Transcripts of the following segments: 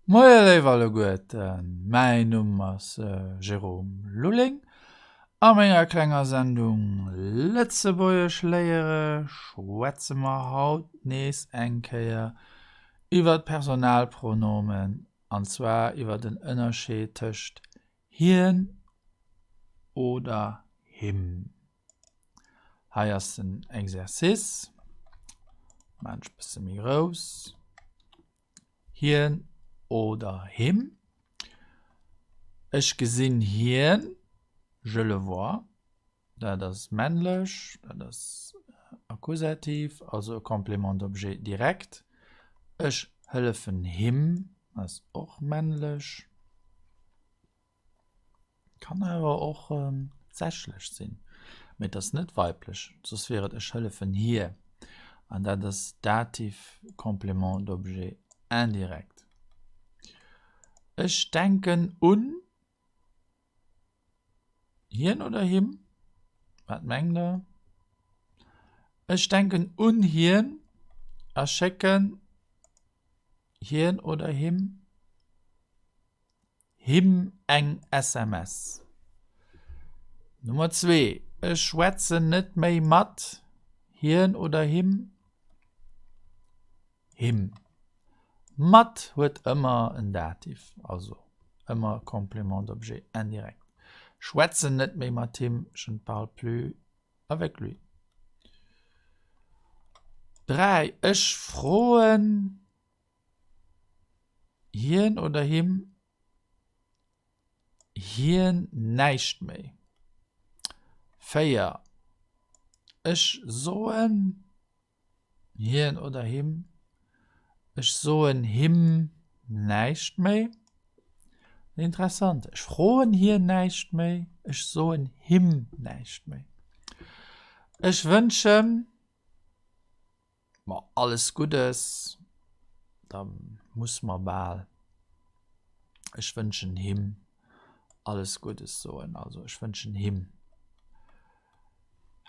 Moie léif alleguerten, mäin Numm ass Jérôme Lulling. A menger klenger Sendung Lëtzebuergesch léiere schwätze mer haut nees eng Kéier iwwer d'Personalpronomen, an zwar iwwer den Ënnerscheed tëscht hien oder him. Hei ass den Exercice, maan ech bësse méi grouss. Hien oder him. Ech gesinn hien, je le vois. Dat ass männlech, dat ass Akkusativ, also e Complément d'objet direct. Ech hëllefen him ass och männlech. Kann awer och sächlech sinn, mee et ass net weiblech, soss wier et ech hëllefen hir an dat ass Dativ Complément d'objet indirect. Ech denken un hien oder him? Wat mengt der? Ech denken un hien a schécken hien oder him. Him eng SMS. Nummer 2, Ech schwätzen net méi mat hien oder him. Him. Mat huet ëmmer en Dativ, also ëmmer Complément d'objet indirect. Schwätzen net méi mat him, je ne parle plus avec lui. 3, Ech froen. Hien oder him hien näischt méi. 4 Ech soen hien oder him ech soen him näischt méi. Interessant, ech froen hien näischt méi, ech soen him näischt méi. Ech wënschen. Ma alles Guddes, da muss mer bal, ech wënschen him alles Guddes soen, also ech wënschen him.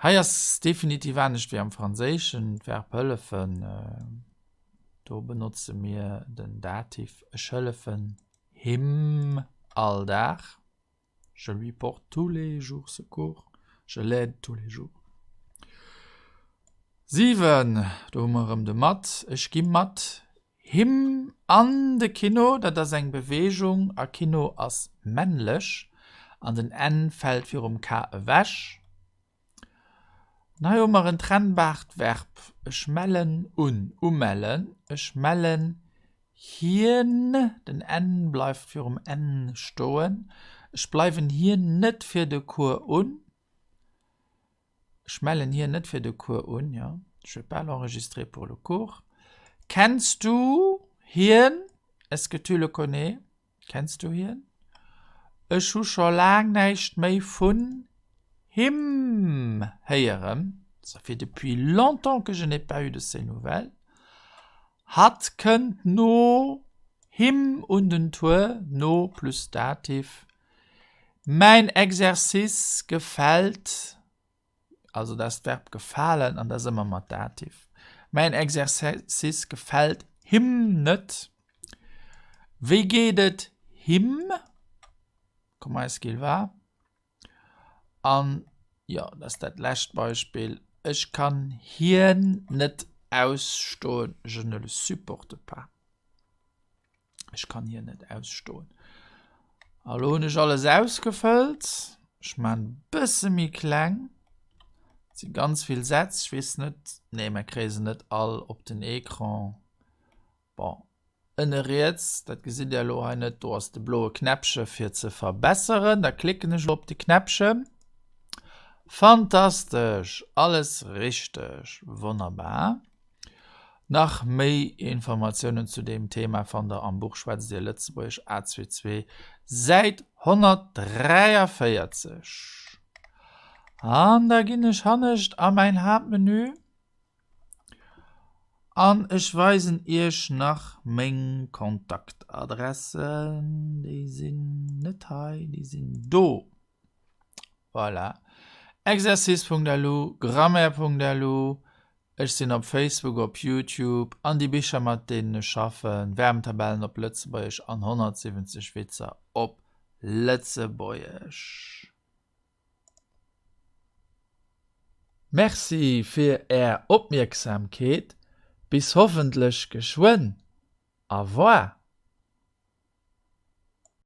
Hei ass definitiv anescht wéi am Franséischen, d'Verb hëllefen, do benotze mir den Dativ, ech hëllefen him all Dag. Je lui porte tous les jours secours, je l'aide tous les jours. 7, Do hu mer erëm de mat. Ech gi mat him an de Kino. Dat ass eng Beweegung a Kino ass männlech an den n fält virum k ewech. An hei hu mer en trennbart Verb, ech mellen un, umellen, ech mellen hien, den n bleift virum n stoen, ech bleiwen hien net fir de Cours un, ech mellen hien net fir de Cours un, jo, je vais pas l'enregistrer pour le cours. Kenns du hien? Est-ce que tu le connais? Kenns du hien? Ech hu scho laang näischt méi vun him héieren. Ça fait depuis longtemps que je n'ai pas eu de ses nouvelles. Hatt kënnt no him un den Tour, no plus Dativ. Mäin Exercice gefält Also dat ass d'Verb gefalen an dat ass ëmmer mat Dativ. Mäin Exercice gefält him net. Wéi geet et him? Comment est-ce qu'il va? An jo, dat ass dat lescht Beispill, Ech kann hien net ausstoen, je ne le supporte pas. Ech kann hien net ausstoen. A lo hunn ech alles ausgefëllt. Ech maan e bësse méi kleng. Et si ganz vill Sätz. Ech weess net, nee mer kréie se net all op den Ecran. Bon, ënne riets, dat gesitt Dir elo hei net, do ass de bloe Knäppche fir ze verbesseren. Da klicken ech elo op de Knäppchen. Fantastesch, alles richteg, wonnerbar. Nach méi Informatiounen zu deem Thema fannt der am Buch Schwätzt Dir Lëtzebuergesch A22, Säit 143. An da ginn ech hannescht a mäin Haaptmenü an ech weisen Iech nach meng Kontaktadressen. Déi sinn net hei, déi sinn do. Voilà. Exercice.lu, Grammaire.lu. Ech sinn op Facebook, op YouTube an déi Bicher mat deenen ech schaffen, Wärmtabellen op Lëtzebuergesch an 170 Witzer op Lëtzebuergesch. Merci fir är Opmierksamkeet, bis hoffentlech geschwënn. Au revoir.